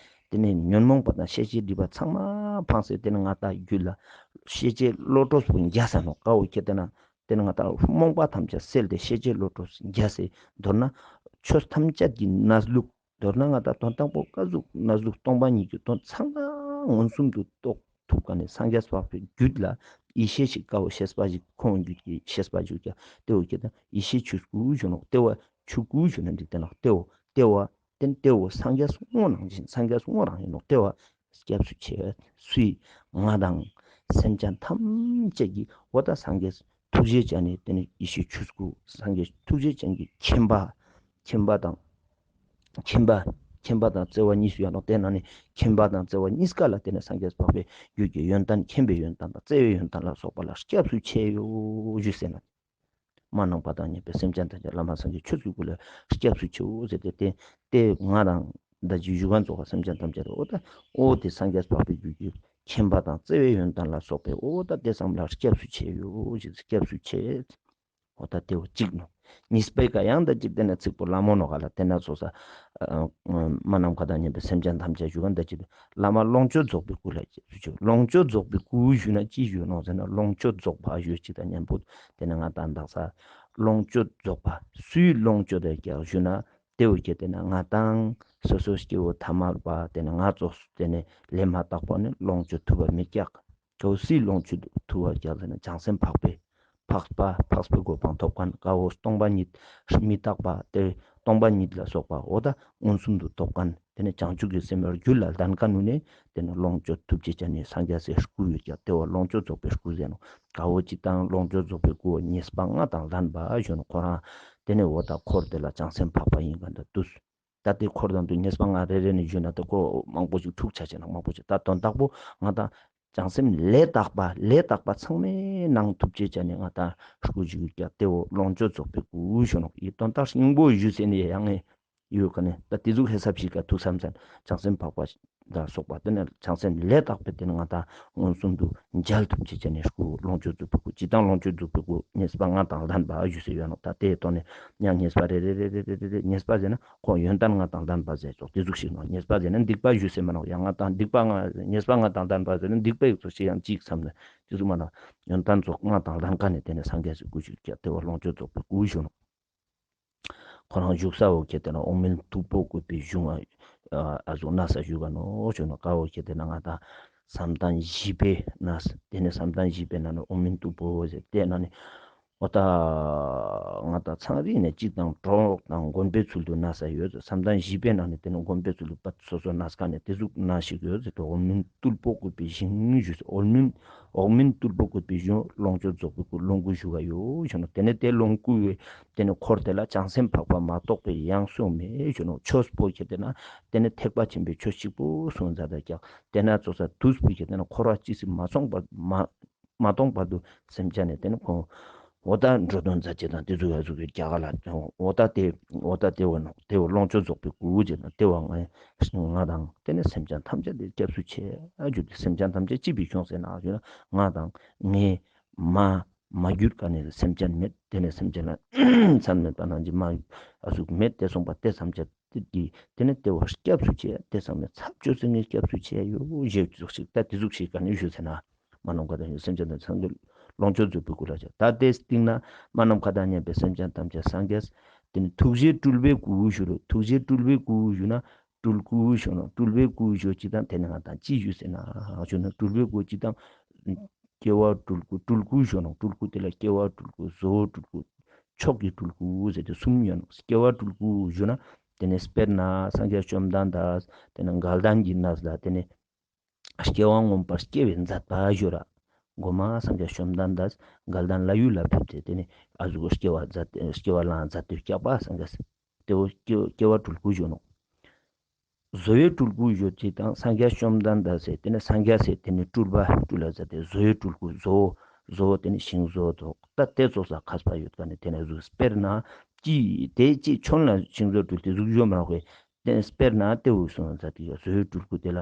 དེ་ནི་ཉོན་མོངས་པ་དང་ཤེས་བྱའི་སྒྲིབ་པ་ཚང་མ་སྤངས་སེ། དེ་ནི་ང་དང་རྒྱུད་ལ་ཤེས་བྱའི་བློ་གྲོས་པོ་རྒྱས་ས་ནོག། ཀ་བོ་ཁྱེད་དེ་ན་དེ་ནི་ང་དང་རྨོངས་པ་ཐམས་ཅད་སེལ་ཏེ་ཤེས་བྱའི་བློ་གྲོས་རྒྱས་སེ། མདོར་ན་ཆོས་ཐམས་ཅད་ཀྱི་གནས་ལུགས། མདོར་ན་ང་དང་དོན་དམ་པོ་ཀ་ཟུག་གནས་ལུགས་སྟོང་པ་ཉིད་ཀྱི་དོན་ཚང་མ་མངོན་སུམ་དུ་རྟོགས་ཐུབ་མཁན་ནི་སངས་རྒྱས་འཕགས་པའི་རྒྱུད་ལ་ཡེ་ཤེས་ཤིག་ཀ་བོ་ཤེས་པ་ཞིག་ཁོང་རྒྱུད་ཀྱི་ཤེས་པ་ཞིག་ཀྱང་དེ་བོ་ཁྱེད་དང་ཡེ་ཤེས་ཆོས་སྐུ་ཞུ་ནོག། དེ་བོ་ཆོས་སྐུ་ཞུ་ན་འགྲིག་དེ་ནོག། དེ་བོ་དེ་བོ་དེ་ནི་དེ་བོ་སངས་རྒྱས་དངོས་རང་བཞིན་སངས་རྒྱས་དངོས་རང་ཡིན་ནོག། དེ་བོ་སྐྱབས་སུ་མཆི་སུའི་ང་དང་སེམས་ཅན་ཐམས་ཅད་ཀྱི་འོ་ད་སངས་རྒྱས་ཐུགས་རྗེ་ཅན་ནི་དེ་ནི་ཡེ་ཤེས་ཆོས་སྐུ་སངས་རྒྱས་ཐུགས་རྗེ་ཅན་གྱི་མཁྱེན་པ། མཁྱེན་པ་དང་མཁྱེན་པ་མཁྱེན་པ་དང་བརྩེ་བ་གཉིས་སུ་ཡོད་ནོག། དེ་ནང་ནས་མཁྱེན་པ་དང་བརྩེ་བ་གཉིས་ཀ་ལ་བརྟེན་ནས་སངས་རྒྱས་འཕགས་པའི་རྒྱུད་ཀྱི་ཡོན་ཏན་མཁྱེན་པའི་ཡོན་ཏན་དང་བརྩེ་བའི་ཡོན་ཏན་ལ་སོགས་པ་ལ་སྐྱབས་སུ་མཆི་ཡོད་ཞུ་ཟེར་ན། མ་ནམ་མཁའ་དང་མཉམ་པའི་སེམས་ཅན་ཐམས་ཅད་བླ་མ་སངས་རྒྱས་ཆོས་ཀྱི་སྐུ་ལ་སྐྱབས་སུ་མཆིའོ་ཟེར་ཏེ་དེ་དེ་ང་དང་ད་ཅི་ཞུ་མཁན་ཚོགས་སེམས་ཅན་ཐམས་ཅད་འོ་ད་འོ་དེ་སངས་རྒྱས་འཕགས་པའི་རྒྱུད་ཀྱི་མཁྱེན་པ་དང་བརྩེ་བའི་ཡོན་ཏན་ལ་སོགས་པའི་འོ་ད་དེ་ཚང་མ་ལ་སྐྱབས་སུ་མཆི་ཡོད་ཞེས་སྐྱབས་སུ་མཆི། འོ་ད་དེ་བོ་གཅིག་ནོག། གཉིས་པའི་ཀ་ཡང་ད་གཅིག་དེ་ན་ཚིག་པོ་ལ་མོ་ནོག་ག་ལ་དེ་ན་སོ་ས། མ་ནམ་མཁའ་དང་མཉམ་པའི་སེམས་ཅན་ཐམས་ཅད་ཞུ་ག་ད་གཅིག་བླ་མ་ལོངས་སྤྱོད་རྫོགས་པའི་སྐུ་ལ་ཞུ། ལོངས་སྤྱོད་རྫོགས་པའི་སྐུ་ཞུ་ན་ཅི་ཞུ་ནོག་ཟེར་ན་ལོངས་སྤྱོད་རྫོགས་པ་ཞུ་ཅིག་དང་མཉམ་པོ་དེ་ན་ང་དང་དག་ས་ལོངས་སྤྱོད་རྫོགས་པ་སུའི་ལོངས་སྤྱོད་དེ་ཀྱང་ཞུ་ན་དེ་བོ་ཁྱེད་དེ་ན་ང་དང་སོ་སོ་སྐྱེ་བོ་ཐ་མལ་པ་དེ་ན་ང་ཙོགས་དེ་ནས་ལས་མ་དག་པ་ནི་ལོངས་སྤྱོད་ཐུབ་པ་མི་ཀྱག། ཀ་བོ་སུའི་ལོངས་སྤྱོད་ཐུབ་པ་ཀྱག་ཟེར་ན་བྱང་སེམས་འཕགས་པའི་འཕགས་པ་འཕགས་པའི་གོ་འཕང་ཐོབ་མཁན་ཀ་བོ་སྟོང་པ་ཉིད་མི་རྟག་པ་དེ་སྟོང་པ་ཉིད་ལ་སོགས་པ་འོ་ད་མངོན་སུམ་དུ་རྟོགས་མཁན་དེ་ནི་བྱང་ཆུབ་ཀྱི་སེམས་རྒྱུད་ལ་ལྡན་མཁན་ནི་དེ་ནི་ལོངས་སྤྱོད་ཐུགས་རྗེ་ཅན་ནི་སངས་རྒྱས་སི་སྐུ་ཡོད་ཀྱག། དེ་བོ་ལོངས་སྤྱོད་རྫོགས་པའི་སྐུ་ཟེར་ནོག། ཀ་བོ་ཅི་དང་ལོངས་སྤྱོད་རྫོགས་པའི་སྐུ་ཉེས་པ་ལྔ་དང་ལྡན་པ་ཞུ་ནོག། ཁོ་རང་དེ་ནི་འོ་ད་འཁོར་དེ་ལ་བྱང་སེམས་འཕགས་པ་ཡིན་མཁན་དང་དུས། ད་དེ་འཁོར་དང་དུ་ཉེས་པ་ལྔ་རེ་རེ་ནས་ཞུས་ན་དེ་ཁོ་མང་པོ་ཞིག་འཁྲུག་ཆ་ཆེ་ན་མང་པོ་ཞིག་ད་དོན་དག་པོ་ང་དང་བྱང་སེམས་ལས་དག་པ་ལས་དག་པ་ཚང་མའི་ནང་ཐུགས་རྗེ་ཅན་ནི་ང་དང་སྐུ་ཞིག་ཡོད་ཀྱག། དེ་བོ་ལོངས་སྤྱོད་རྫོགས་པའི་སྐུ་ཞུ་ནོག། ཡི་དོན་དག་སྙིང་པོ་ཞུས་ཟེར་ནས་ཡང་ངས་ཡོད་ཀ་ནས་ད་དེ་ཟུག་ཧེ་སབ་ཞིག་ག་ཐུགས་བསམ་ཚན་བྱང་སེམས་འཕགས་པ་ལ་སོགས་པ་དེ་ནི་བྱང་སེམས་ལས་དག་པའི་དེ་ནི་ང་དང་མངོན་སུམ་དུ་མཇལ་ཐུབ་ཅེས་བྱས་ནས་སྐུ་ལོངས་སྤྱོད་རྫོགས་པའི་སྐུ། ཇི་ལྟར་ལོངས་སྤྱོད་རྫོགས་པའི་སྐུ་ཉེས་པ་ལྔ་དང་ལྡན་པ་ཞུས་ཟེར་ཡོད་ནོག། ད་དེའི་ཐོག་ནས་ཡང་ཉེས་པ་རེ་རེ་རེ་རེ་ཉེས་པ་ཟེར་ན་ཁོང་ཡོན་ཏན་ལྔ་དང་ལྡན་པ་ཟེར་ཙོགས་དེ་ཟུག་ཞིག་ནོག། ཉེས་པ་ཟེར་ན་སྡིག་པ་ཞུས་ཟེར་མ་ནོག། ཡང་ང་དང་སྡིག་པ་ལྔ་ཉེས་པ་ལྔ་དང་ལྡན་པ་ཟེར་ན་སྡིག་པའི་ཙོགས་ཤིག་ཡང་ཅིག་བསམ་ནས་དེ་ཟུག་མ་ནོག། ཡོན་ཏན་ཙོགས་ལྔ་དང་ལྡན་མཁན་ནི་དེ་ནི་སངས་རྒྱས་སི་སྐུ་ཞིག་ཀྱང་དེ་བོ་ལོངས་སྤྱོད་རྫོགས་པའི་སྐུ་ཞུ་ནོག། ཁོ་རང་བཞུགས་ས་འོ་ཁྱེད་དེ་ན་འོག་མིན་སྟུག་པོ་བཀོད་པའི་གཞུང་ཨ་ཟུག་གནས་ས་བཞུགས་ག་ནོག་ཞུ་ནོག། ཀ་འོ་ཁྱེད་དེ་ན་ང་དང་བསམ་གཏན་བཞི་པའི་གནས་དེ་ནི་བསམ་གཏན་བཞི་པའི་ནང་ནས་འོག་མིན་སྟུག་པོ་ཟེར་དེ་ནང་ནས་འོ་ད་ང་དང་ཚང་རིག་ནས་གཅིག་དང་གྲོགས་དང་དགོན་པའི་ཚུལ་དུ་གནས་ས་ཡོད་ཟེར། བསམ་གཏན་བཞི་པའི་ནང་ནས་དེ་ནི་དགོན་པའི་ཚུལ་དུ་པ་སོ་སོ་གནས་ཁན་ནས་དེ་ཟུག་གནས་ཤིག་ཡོད་ཟེར་ཏེ་འོག་མིན་སྟུག་པོ་བཀོད་པའི་གཞུང་ཞུས་ཟེར། འོག་མིན་འོག་མིན་སྟུག་པོ་བཀོད་པའི་གཞུང་ལོངས་སྤྱོད་རྫོགས་པའི་སྐུ་ལོངས་སྐུ་ཞུ་ག་ཡོད་ཞུ་ནོག། དེ་ནས་དེ་ལོངས་སྐུ་བའི་དེ་ནི་འཁོར་དེ་ལ་བྱང་སེམས་འཕགས་པ་མ་གཏོགས་པའི་ཡང་སུ་མེད་ཞུ་ནོག། ཆོས་པོ་ཁྱེད་དེ་ན་དེ་ནི་ཐེག་པ་ཆེན་པོའི་ཆོས་གཅིག་པོ་གསུངས་མཛད་དེ་ཀྱང་དེ་ན་ཙོགས་ས་དུས་པོ་ཁྱེད་དེ་ན་འཁོར་བ་ཇི་སྲིད་མ་སྟོངས་པར་མ་མ་སྟོངས་བར་དུ་སེམས་ཅན་ནི་དེ་ནི་ཁོང་འོ་ད་འགྲོ་དོན་མཛད་ཅེས་དང་དེ་ཚོ་ཡ་ཟུག་གི་རྒྱ་གར་ལ་འོ་ད་དེ་འོ་ད་དེ་བོ་ནོག། དེ་བོ་ལོངས་སྤྱོད་རྫོགས་པའི་སྐུ་ཅེས་དང་དེ་བོ་ང་ང་དང་དེ་ནི་སེམས་ཅན་ཐམས་ཅད་དེ་སྐྱབས་སུ་མཆི་རྒྱུ་དེ་སེམས་ཅན་ཐམས་ཅད་ཅི་བའི་ཁྱོངས་ཟེར་ན་ང་དང་ངས་མ་མ་གྱུར་ཀ་ནས་སེམས་ཅན་མེད། དེ་ནས་སེམས་ཅན་ལ་མཚམས་མེད་པ་ནང་གི་མ་ཨ་ཟུག་མེད་དེ་སོང་པ་དེ་ཐམས་ཅད་དེ་དེ་ནི་དེ་བོ་སྐྱབས་སུ་མཆི་དེ་ཚང་མས་ཚབ་ཆོས་སེ་ངས་སྐྱབས་སུ་མཆི་ཡོད་ཞེས་ཟུག་ཞིག་ད་དེ་ཟུག་ཞིག་ག་ནས་ཞུ་ཟེར་ན། མ་ནམ་མཁའ་དང་སེམས་ཅན་དང་སངས་རྒྱས་ལོངས་སྤྱོད་རྫོགས་པའི་སྐུ་ལ་ཆ། ད་དེའི་སྟེང་ན་མ་ནམ་མཁའ་དང་མཉམ་པའི་སེམས་ཅན་ཐམས་ཅད་སངས་རྒྱས། དེ་ནི་ཐུགས་རྗེ་སྤྲུལ་པའི་སྐུ་ཞུ་རུ། ཐུགས་རྗེ་སྤྲུལ་པའི་སྐུ་ཞུ་ན་སྤྲུལ་སྐུ་ཞུ་ན་སྤྲུལ་པའི་སྐུ་ཞུ་ཅི་དང་དེ་ནི་ང་དང་ཅི་ཞུ་ཟེར་ན་ཞུ་ན་སྤྲུལ་པའི་སྐུ་ཅི་དང་སྐྱེ་བ་སྤྲུལ་སྐུ་སྤྲུལ་སྐུ་ཞུ་ན་སྤྲུལ་སྐུ་དེ་ལ་སྐྱེ་བ་སྤྲུལ་སྐུ་གཟུགས་སྤྲུལ་སྐུ་མཆོག་གི་སྤྲུལ་སྐུ་ཟེར་ཏེ་གསུམ་ཡོད་ནོག། སྐྱེ་བ་སྤྲུལ་སྐུ་ཞུ་ན་དེ་ནི་དཔེར་ན་སངས་རྒྱས་བཅོམ་ལྡན་འདས་དེ་ནི་དགའ་ལྡན་གྱི་གནས་ལ་དེ་ནི། སྐྱེ་བ་མངོན་པར་སྐྱེ་བའི་མཛད་པ་ཞུ་ར། གོ་མ་སངས་རྒྱས་བཅོམ་ལྡན་འདས་དགའ་ལྡན་ལྷ་ཡུལ་ལ་ཕེབས་ཏེ་ཏེ་ནེ་ཨ་ཟུག་སྐྱེ་བ་མཛད་སྐྱེ་བ་ལེན་མཛད་དེ་སྐྱག་པ་སངས་རྒྱས་ཏེ་བོ་སྐྱེ་སྐྱེ་བ་སྤྲུལ་སྐུ་ཞུ་ནོག། བཟོ་བོའི་སྤྲུལ་སྐུ་ཞུ་ཅིག་དང་སངས་རྒྱས་བཅོམ་ལྡན་འདས་སེ་ཏེ་ནེ་སངས་རྒྱས་སེ་ཏེ་ནེ་སྤྲུལ་པ་སྤྲུལ་ལ་མཛད་དེ་བཟོ་བོའི་སྤྲུལ་སྐུ་བཟོ་བོ་བཟོ་བོ་ཏེ་ནེ་ཤིང་བཟོ་བོ་ཐོག་ད་ཏེ་ཙོགས་ས་མཁས་པ་ཡོད་ཀ་ནེ་ཏེ་ནེ་ཟུག་དཔེར་ན་ཅི་ཏེ་ཅི་ཆོན་ལ་ཤིང་བཟོ་བོ་སྤྲུལ་ཏེ་ཟུག་ཞུ་མ་རག་པས། ཏེ་དཔེར་ན་ཏེ་བོ་སོང་ཙ་ཏེ་བཟོ་བོའི་སྤྲུལ་སྐུ་ཏེ་ལ་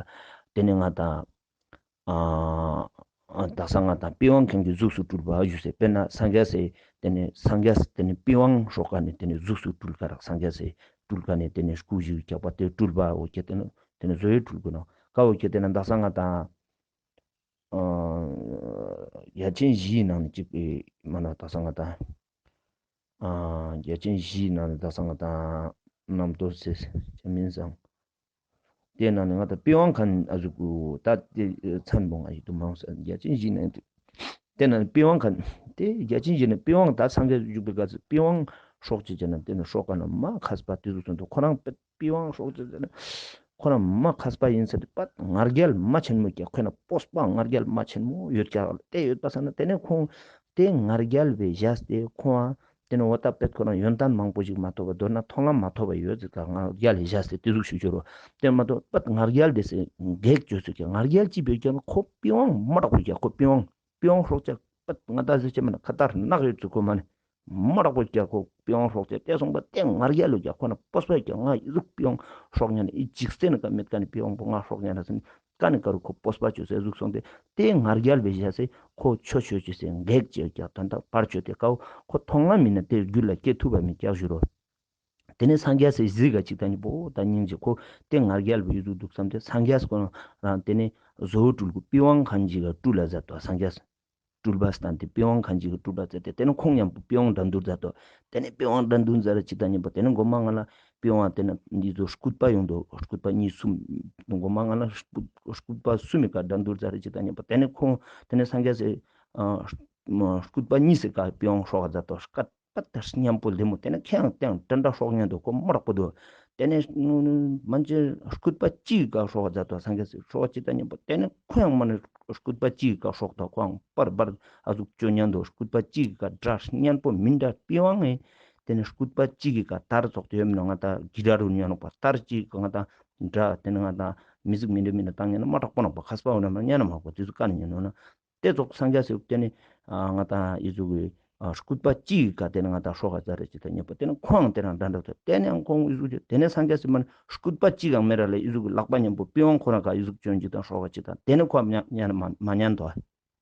ཏེ་ནེ་ང་དང་ཨ་དག་ས་ང་དང་པི་ཝང་མཁན་གྱི་གཟུགས་སུ་སྤྲུལ་པ་ཞུ་སེ་དཔེར་ན་སངས་རྒྱས་སེ་ཏེ་ནེ་སངས་རྒྱས་སེ་ཏེ་ནེ་པི་ཝང་སྲོག་ཀ་ནེ་ཏེ་ནེ་གཟུགས་སུ་སྤྲུལ་ཀ་རག་སངས་རྒྱས་སེ་སྤྲུལ་ཀ་ནེ་ཏེ་ནེ་སྐུ་བཞུགས་སྐྱག་པ་ཏེ་སྤྲུལ་པ་འོ་ཁེ་ཏེ་ནེ་ཏེ་ནེ་བཟོ་བོའི་སྤྲུལ་སྐུ་ནོག་ཀ་འོ་ཁེ་ཏེ་ནེ་དག་ས་ང་དང་ཨ་རྒྱ་ཆེན་བཞིའི་ནང་ནེ་གཅིག་པའི་མ་ན་དག་ས་ང་དང་ཨ་རྒྱ་ཆེན་བཞིའི་ནང་ནེ་དག་ས་ང་དང་རྣམ་རྟོག་ཟེར་ཆ་མིན་སང་། ཏེའི་ནང་ནེ་ང་དང་པི་ཝང་མཁན་ཨ་ཟུག་གུ་ད་ཏེ་མཚན་པོ་ང་ཡིད་དུ་མ་འོང་ས་རྒྱ་ཆེན་བཞིའི་ནང་ནེ་ཏེ་ནང་ནེ་པི་ཝང་མཁན་ཏེ་རྒྱ་ཆེན་བཞིའི་ནང་ནེ་པི་ཝང་ད་སངས་རྒྱས་བཞུགས་པའི་སྐབས་སུ་པི་ཝང་སྲོག་ཅིག་ཅེ་ན་ཏེ་ནེ་སྲོག་ཀ་ནེ་མ་མཁས་པ་ཏེ་ཟུག་སོང་དུ་ཁོ་རང་པི་པི་ཝང་སྲོག་ཅིག་ཅེ་ན་ཁོ་རང་མ་མཁས་པ་ཡིན་ས་ཏེ་པད་ང་རྒྱལ་མ་ཆེན་མོ་ཀྱག་ཁོ་ན་སྤོབས་པ་ང་རྒྱལ་མ་ཆེན་མོ་ཡོད་ཀྱག་ཏེ་ཡོད་པ་ས་ན་ཏེ་ནེ་ཁོང་ཏེ་ང་རྒྱལ་བའི་བཞག་སྟེ་ཁོང་ཏེ་ནེ་འོ་ད་པད་ཁོ་རང་ཡོན་ཏན་མང་པོ་ཞིག་མ་ཐོབ་པ་མདོར་ན་མཐོང་ལམ་མ་ཐོབ་པ་ཡོད་ཟེར་ཀ་ང་རྒྱལ་ལ་བཞག་སྟེ་ཏེ་ཟུག་ཞུ་རྒྱུ་རོ། ཏེ་མ་ཐོབ་པད་ང་རྒྱལ་ཏེ་སེ་གེགས་བཅོས་ཟེར་ཀྱག་ང་རྒྱལ་ཅི་བོད་ཀྱག་ཁོ་པི་ཝང་མ་དྲག་པོ་ཀྱག་ཁོ་པི་ཝང་པི་ཝང་སྲོག་ཆགས་པད་ང་ད་ཟེར་ཅེ་མ་ན་ཁ་ཏར་ནག་ཡོད་ཚུལ་ཁོ་མ་ནེ་མ་དྲག་པོ་ཀྱག་ཁོ་པི་ཝང་སྲོག་ཆགས་ཏེ་སོང་པ་ཏེ་ང་རྒྱལ་ལོ་ཀྱག་ཁོ་ན་སྤོབས་པ་ཀྱག་ང་ཨི་ཟུག་པི་ཝང་སྲོག་ཉན་ཨི་འཇིག་རྟེན་ཀ་མེད་ཀ་ནེ་པི་ཝང་པོ་ང་སྲོག་ཉན་ན་ཟེར་ཀ་ནེ་ཀ་རུ་ཁོ་སྤོབས་པ་བཅོས་སེ་ཟུག་སོང་སྟེ་ཏེ་ང་རྒྱལ་བའི་བཞག་སེ་ཁོ་ཆོ་ཆོ་ཅེས་སེ་གེགས་བཅོས་ཀྱག་དོན་དག་བར་ཆོས་ཏེ་ཀའོ་ཁོ་མཐོང་ལམ་མེད་ན་ཏེ་རྒྱུད་ལ་སྐྱེ་ཐུབ་པ་མེད་ཀྱག་ཞུ་རོ། ཏེ་ནེ་སངས་རྒྱས་སི་གཟིགས་ཀ་ཅིག་ད་ནི་པོ་ད་སྙིང་རྗེ་ཁོ་ཏེ་ང་རྒྱལ་བའི་ཡུལ་དུ་འདུག་བསམ་སྟེ་སངས་རྒྱས་ཁོ་རང་ཏེ་ནེ་བཟོ་བོ་སྤྲུལ་སྐུ་པི་ཝང་མཁན་ཅིག་ག་སྤྲུལ་ལ་མཛད་དོ་སངས་རྒྱས། སྤྲུལ་པ་སྟན་ཏེ་པི་ཝང་མཁན་ཅིག་ག་སྤྲུལ་པ་མཛད་དེ་ཏེ་ནེ་ཁོང་མཉམ་པོ་པི་ཝང་འགྲན་བསྡུར་མཛད་དོ། ཏེ་ནེ་པི་ཝང་འགྲན་བསྡུར་མཛད་ར་ཅིག་ད་ནི་པོ་ཏེ་ནེ་གོ་མ་ང་ལ་པི་ཝང་ཏེ་ནེ་འདི་ཚོ་སྐུད་པ་ཡོང་དོ་སྐུད་པ་གཉིས་གསུམ་གོ་མ་ང་ལ་སྐུད་པ་གསུམ་མི་ཀ་འགྲན་བསྡུར་མཛད་ར་ཅིག་ད་ནི་པོ་ཏེ་ནེ་ཁོང་ཏེ་ནེ་སངས་རྒྱས་སི་ཨ་སྐུད་པ་གཉིས་སི་ཀ་པི་ཝང་སྲོག་ག་མཛད་དོ་སྐད། པད་མཉམ་པོ་ལྡེ་མོ་ཏེ་ནེ་ཁེ་ཡང་ཏེ་ཡང་ཏན་ཏན་སྲོག་ཉན་དུ་ཁོ་མ་དྲག་པོ་དུ། ཏེ་ནེ་མན་ཆད་སྐུད་པ་གཅིག་གི་ཀ་སྲོག་མཛད་དོ་སངས་རྒྱས་སི་སྲོག་ཅིག་ད་ཉན་པོ་ཏེ་ནེ་ཁོ་ཡང་མ་ནེ་སྐུད་པ་གཅིག་གི་ཀ་སྲོག་དོ་ཁོ་ཡང་པར་པར་ཨ་ཟུག་ཅོ་ཉན་དུ་སྐུད་པ་གཅིག་གི་ཀ་སྒྲ་ཉན་པོ་མི་འདྲ་པི་ཝང་ངེ། ཏེ་ནེ་སྐུད་པ་གཅིག་གི་ཀ་ཏར་ཙོགས་ཏེ་ཡོད་མི་ནོ་ང་ད་གི་སྒྲ་རུ་ཉན་ནོ་པ་ཏར་གཅིག་གི་ཀ་ང་ད་སྒྲ་ཏེ་ནེ་ང་ད་མི་ཟུག་མི་འདྲ་མི་འདྲ་བཏང་ཉན་ན་མ་དྲག་པོ་ནོ་པ་མཁས་པ་འོ་ན་མ་ཉན་ན་མ་གོ་ཏེ་ཟུག་ཀ་ནེ་ཉན་ནོ་ན། ཏེ་ཙོགས་སངས་རྒྱས་སི་ཏེ་ནེ་ང་དང་ཨི་ཟུག་གི་སྐུད་པ་གཅིག་གི་ཀ་ཏེ་ནེ་ང་དང་སྲོག་ག་ཛ་རེ་ཅིག་དང་ཉམ་པོ་ཏེ་ནེ་ཁོང་ཏེ་རང་འདྲ་འདྲ་ཏེ་ནེ་ཡང་ཁོང་ཨི་ཟུག་གི་ཏེ་ནེ་སངས་རྒྱས་སི་མ་ནེ་སྐུད་པ་གཅིག་ཡང་མེད་ར་ལེ་ཨི་ཟུག་གི་ལག་པ་ཉམ་པོ་པི་ཝང་ཁོ་རང་ཀ་ཨི་ཟུག་ཅོན་ཅིག་དང་སྲོག་ག་ཅིག་དང་ཏེ་ནེ་ཁོ་ཉན་མ་ཉན་དོ།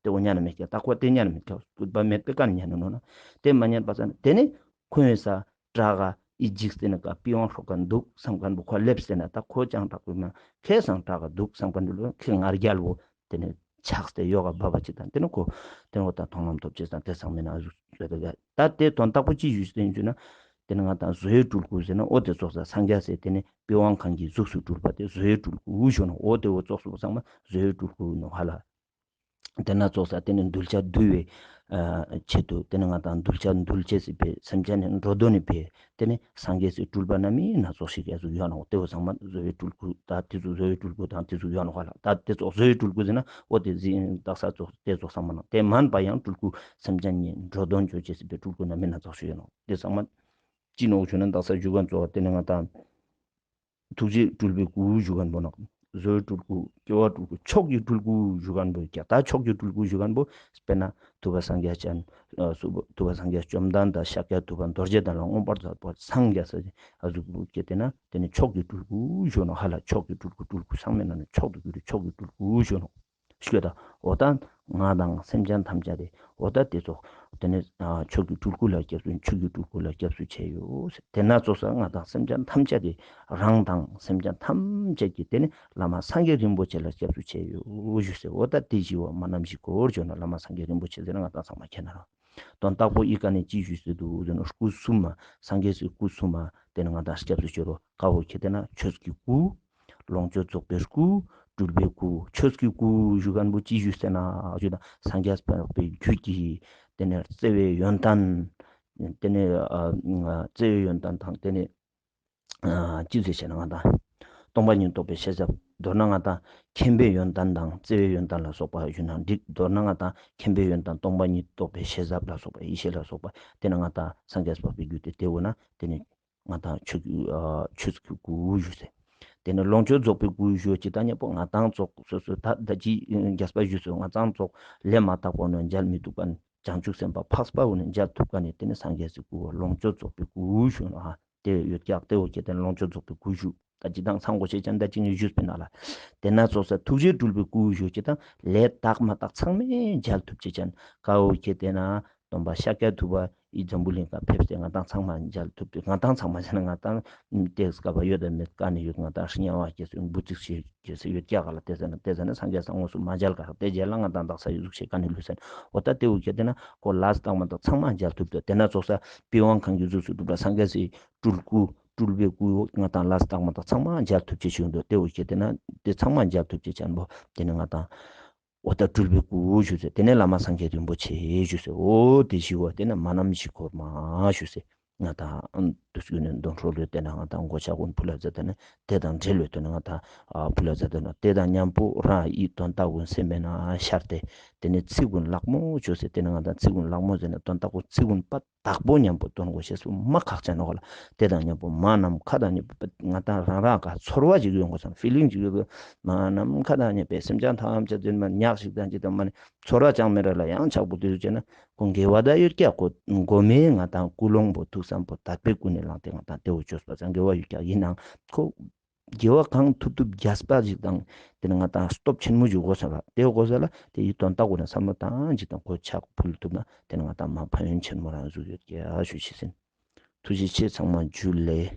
ཏེ་བོ་ཉན་མེད་ཀྱག་ད་ཁོ་ཏེ་ཉན་མེད་ཀྱག་སྐུད་པ་མེད་པའི་ཀ་ནེ་ཉན་ནོ་ན་ཏེ་མ་ཉན་པ་ས་ན་ཏེ་ནེ་ཁོ་ཡོད་ས་བྲག་ག་ཨི་འཇིག་རྟེན་ནི་ཀ་པི་ཝང་སྲོག་ག་འདུག་བསམ་མཁན་པོ་ཁོ་ལེབས་ཟེར་ན་ད་ཁོ་ཅང་དྲག་པོ་མ་ཁེ་སང་བྲག་ག་འདུག་བསམ་མཁན་པོ་ལོ་ཁེ་ང་རྒྱལ་བོ། ཏེ་ནེ་ཆགས་ཏེ་ཡོ་ག་བབ་པ་ཅིག་དང་ཏེ་ནེ་ཁོ་ཏེ་ནེ་ཁོ་ད་མཐོང་ལམ་ཐོབ་ཅེས་དང་ཏེ་ཚང་མའི་ནང་ཟུག་ཟེར་ཏེ་ད་ཏེ་དོན་དག་པོ་ཅི་ཞུས་ཏེ་ཡིན་ཞུ་ན་ཏེ་ནེ་ང་དང་བཟོ་བོའི་སྤྲུལ་སྐུ་ཟེར་ན་འོ་ཏེ་ཙོགས་ས་སངས་རྒྱས་སི་ཏེ་ནེ་པི་ཝང་ཁན་གྱི་གཟུགས་སུ་སྤྲུལ་པ་ཏེ་བཟོ་བོའི་སྤྲུལ་སྐུ་ཞུ་ནོ། འོ་ཏེ་འོ་ཙོགས་སུ་ཚང་མ་བཟོ་བོའི་སྤྲུལ་སྐུ་ནོ་ཧ་ལ། ཏེ་ན་ཙོགས་ས་ཏེ་ནེ་གདུལ་བྱ་འདུལ་བའི་ཆེད་དུ་ཏེ་ནེ་ང་དང་གདུལ་བྱ་འདུལ་ཅེས་སི་ཕིའ་སེམས་ཅན་ནི་འགྲོ་དོན་ནི་ཕིའ། ཏེ་ནེ་སངས་རྒྱས་སི་སྤྲུལ་པ་སྣ་མིན་སྣ་ཚོགས་ཤིག་ཡ་ཟུག་ཡོད་ནོ། ཏེ་བོ་ཚང་མ་བཟོ་བོའི་སྤྲུལ་སྐུ་ད་ཏེ་ཟུག་བཟོ་བོའི་སྤྲུལ་སྐུ་དང་ཏེ་ཟུག་ཡོད་ནོ་ཧ་ལ། ད་ཏེ་ཙོགས་བཟོ་བོའི་སྤྲུལ་སྐུ་ཟེར་ན་འོ་ཏེ་ཟིན་དག་ས་ཙོགས་ཏེ་ཙོགས་ཚང་མ་ནོ། ཏེ་མན་པ་ཡང་སྤྲུལ་སྐུ་སེམས་ཅན་ནི་འགྲོ་དོན་ཅོ་ཅེས་སི་ཕིའ་སྤྲུལ་སྐུ་སྣ་མིན་སྣ་ཚོགས་ཤིག་ཡོད་ནོ། ཏེ་ཚང་མ་ཅི་ནོ་ཞུ་ན་དག་ས་ཞུ་མཁན་ཙོགས་ཏེ་ནེ་ང་དང་ཐུགས་རྗེ་སྤྲུལ་པའི་སྐུ་ཞུ་མཁན་པོ་ནོ། བཟོ་བོའི་སྤྲུལ་སྐུ་སྐྱེ་བ་སྤྲུལ་སྐུ་མཆོག་གི་སྤྲུལ་སྐུ་ཞུ་མཁན་པོ་ཀྱང་ད་མཆོག་གི་སྤྲུལ་སྐུ་ཞུ་མཁན་པོ་དཔེར་ན་ཐུབ་པ་སངས་རྒྱས་བྱོན་ཐུབ་པ་སངས་རྒྱས་བཅོམ་ལྡན་འདས་ཤཱཀྱ་ཐུབ་པ་རྡོ་རྗེ་གདན་ལ་མངོན་པར་རྫོགས་པར་སངས་རྒྱས་ས་ཨ་ཟུག་སྐྱེ་ཏེ་ན་ཏེ་ནེ་མཆོག་གི་སྤྲུལ་སྐུ་ཞུ་ནོ་ཧ་ལ། མཆོག་གི་སྤྲུལ་སྐུ་སྤྲུལ་སྐུ་ཚང་མའི་ནང་ནེ་མཆོག་ཏུ་གྱུར་ཏེ་མཆོག་གི་སྤྲུལ་སྐུ་ཞུ་ནོ། ཤོད་ད། འོ་ད་ང་དང་སེམས་ཅན་ཐམས་ཅད་དེ་འོ་ད་ཏེ་ཙོགས་ཏེ་ནེ་མཆོག་གི་སྤྲུལ་སྐུ་ལ་སྐྱབས་སུ་མཆོག་གི་སྤྲུལ་སྐུ་ལ་སྐྱབས་སུ་མཆིའོ་ཟེར། ཏེ་ན་ཙོགས་ས་ང་དང་སེམས་ཅན་ཐམས་ཅད་དེ་རང་དང་སེམས་ཅན་ཐམས་ཅད་ཀྱི་ཏེ་ནེ་བླ་མ་སངས་རྒྱས་རིན་པོ་ཆེ་ལ་སྐྱབས་སུ་མཆིའོ་ཞུ་ཟེར། འོ་ད་ཏེ་ཞི་བ་མ་ནམ་ཞིག་གོ་ཞུ་ན་བླ་མ་སངས་རྒྱས་རིན་པོ་ཆེ་ཟེར་ན་ང་དང་ཚང་མ་མཁྱེན་ན་ར། དོན་དག་པོ་ཨི་ཀ་ནེ་ཅི་ཞུས་ཏེ་འདུག་ཟེར་ན་སྐུ་གསུམ་མ་སངས་རྒྱས་སི་སྐུ་གསུམ་མ་ཏེ་ནེ་ང་དང་སྐྱབས་སུ་མཆི་རོག་ཀ་བོ་ཁྱེར་ཏེ་ན་ཆོས་ཀྱི་སྐུ། ལོངས་སྤྱོད་རྫོགས་པའི་སྐུ། སྤྲུལ་པའི་སྐུ། ཆོས་ཀྱི་སྐུ་ཞུ་མཁན་པོ་ཅི་ཞུས་ཟེར་ན་ཞུ་ན་སངས་རྒྱས་པའི་རྒྱུད་ཀྱི་ཏེ་ནེ་བརྩེ་བའི་ཡོན་ཏན། ཏེ་ནེ་བརྩེ་བའི་ཡོན་ཏན་དང་ཏེ་ནེ་ཅི་ཟེར་ཞེ་ན་ང་དང་ སྟོང་པ་ཉིད་རྟོགས་པའི་ཤེས་རབ། མདོར་ན་ང་ཏང་མཁྱེན་པའི་ཡོན་ཏན་དང་བརྩེ་བའི་ཡོན་ཏན་ལ་སོགས་པ་ཞུ་ན་འགྲིག། མདོར་ན་ང་ཏང་མཁྱེན་པའི་ཡོན་ཏན་སྟོང་པ་ཉིད་རྟོགས་པའི་ཤེས་རབ་ལ་སོགས་པ་ཡེ་ཤེས་ལ་སོགས་པ་དེ་ནི་ང་ཏང་སངས་རྒྱས་པའི་རྒྱུད་དེ་དེ་འོ་ན་དེ་ནི་ང་ཏང་ཆོས་ཀྱི་ཨ་ཆོས་ཀྱི་སྐུ་ཞུ་ཟེར། དེ་ནི་ལོངས་སྤྱོད་རྫོགས་པའི་སྐུ་ཞུ་ཅེས་ད་ཉམ་པོ་ང་ཏང་ཙོགས་སོ་སོ་ད་ད་ཅི་རྒྱས་པ་ཞུས་སོ་ང་ཏང་ཙོགས་ལས་མ་དག་པོ་ནི་མཇལ་མི་ཐུབ་མཁན་བྱང་ཆུབ་སེམས་དཔའ་འཕགས་པ་བོ་ནི་མཇལ་ཐུབ་མཁན་ནི་དེ་ནི་སངས་རྒྱས་སི་སྐུ་ལོངས་སྤྱོད་རྫོགས་པའི་སྐུ་ཞུ་ན་ཨ་དེ་ཡོད་ཀྱག། དེ་འོ་ཁྱེད་དེ་ནི་ལོངས་སྤྱོད་རྫོགས་པའི་སྐུ་ཞུ། ད་ཅི་དང་ཚང་གོ་ཤེས་ཅན་ད་ཅི་ངས་ཞུས་པའི་ནང་ལ། དེ་ན་ཙོགས་ས་ཐུགས་རྗེས་སྤྲུལ་པའི་སྐུ་ཞུ་ཅེས་དང་ལས་དག་མ་དག་ཚང་མས་མཇལ་ཐུབ་ཅེས་ཅན་ཀ་འོ་ཁྱེད་དེ་ན་སྟོན་པ་ཤཱཀྱ་ཐུབ་པ་ཨི་འཛམ་བུ་གླིང་ཀ་ཕེབས་ཏེ་ང་ཏང་ཚང་མ་མཇལ་ཐུབ་ཏེ་ང་ཏང་ཚང་མ་ཟེར་ན་ང་ཏང་ཏེ་སྐབས་ཡོད་དམ་མེད་ཀ་ནས་ཡོད་ང་ཏང་ཧྲི་ཉ་བ་སྐྱེས་སུ་འབུ་ཚིགས་ཤིག་སྐྱེས་སུ་ཡོད་ཀྱག་ག་ལ་དེ་ཟེར་ན་དེ་ཟེར་ན་སངས་རྒྱས་ས་དངོས་སུ་མ་མཇལ་ག་དེ་མཇལ་ལ་ང་ཏང་དག་ས་ཡི་གཟུགས་ཤིག་ཀ་ནས་ལུས་ཟེར་ན་འོ་ད་དེ་འོ་ཁྱེད་དེ་ན་ཁོ་ལས་དག་མ་དག་ཚང་མ་མཇལ་ཐུབ་ཏེ་དེ་ན་ཙོགས་ས་པི་ཝང་གང་གི་གཟུགས་སུ་གྲུབ་ལ་སངས་རྒྱས་སི་སྤྲུལ་སྐུ་སྤྲུལ་པའི་སྐུ་ང་ཏང་ལས་དག་མ་དག་ཚང་མ་མཇལ་ཐུབ་ཅེས་ཞུ་འདུག། དེ་འོ་ཁྱེད་དེ་ན་དེ་ཚང་མ་མཇལ་ཐུབ་ཅེས་ཅན་པོ་དེ་ནི་ང་ཏང་འོ་ད་སྤྲུལ་པའི་སྐུ་ཞུ་ཟེར། དེ་ནས་བླ་མ་སངས་རྒྱས་རིན་པོ་ཆེ་ཞུ་ཟེར། འོ་དེ་ཞི་བ་དེ་ནི་མ་ནམ་ཞིག་འཁོར་མ་ཞུ་ཟེར། ང་ཏང་དུས་ཀྱི་ནི་འདོན་འཕྲོ་ལོས་དེ་ན་ང་ཏང་གོ་ཆ་ཀུན་ཕུལ་ལ་མཛད་དེ་ནི་དེ་དང་འབྲེལ་ལོས་དེ་ནི་ང་ཏང་ཕུལ་ལ་མཛད་དེ་ནི་དེ་དང་མཉམ་པོ་རང་ཨི་དོན་དག་ཀུན་སེམས་མེད་ན་ཤར་ཏེ་དེ་ནི་ཚིག་ཀུན་ལག་མོ་ཞུ་ཟེར། དེ་ནི་ང་ཏང་ཚིག་ཀུན་ལག་མོ་ཟེར་ནི་དོན་དག་ཀུན་ཚིག་ཀུན་པ་དག་པོ་མཉམ་པོ་འདོན་དགོས་ཤེས་སུ་མ་ཁག་ཅན་ནོག་ལ། དེ་དང་མཉམ་པོ་མ་ནམ་མཁའ་དང་མཉམ་པོ་ང་ཏང་རང་རང་ག་ཚོར་བ་ཅིག་ཡོང་དགོས་སམ་ཕི་ལིང་ཅིག་ཡོད་དགོས། མ་ནམ་མཁའ་དང་མཉམ་པའི་སེམས་ཅན་ཐམས་ཅད་དེ་མ་ཉག་ཞིག་དང་ཅི་དང་མ་ནི་ཚོར་བ་ཅང་མེད་ར་ལ་ཡང་ཆགས་པོ་དུས་སུ་བྱས་ན་ཁོ་དགེ་བ་ད་ཡོད་ཀྱག་ཁོ་མགོ་མེ་ང་ཏང་ཀུན་སློང་པོ་ཐུགས་བསམ་པོ་དག་པའི་ཀུན་ནས་བསླངས་ཏེ་ང་ཏང་དེ་བོ་བཅོས་པ་ཙང་དགེ་བ་ཡོད་ཀྱག་ཡིན་ནའང་ཁོ་དགེ་བ་གང་ཐུབ་ཐུབ་རྒྱས་པ་ཞིག་དང་དེ་ནི་ང་ཏང་སྟོབས་ཆེན་མོ་ཞིག་དགོས་ས་ར་དེ་དགོས་ས་ལ་དེ་ཡི་དོན་དག་དགོས་ན་བསམ་བློ་བཏང་ཅིག་དང་ཁོ་ཕྱག་ཕུལ་ཐུབ་ན་དེ་ནི་ང་ཏང་མ་ཕན་ཡོན་ཆེན་མོ་རང་བཟོ་ཡོད་ཀྱག་ཞུ་ཤེས་ཟིན། ཐུགས་རྗེ་ཆེ་ཚང་མ་འཇུ་ལེ།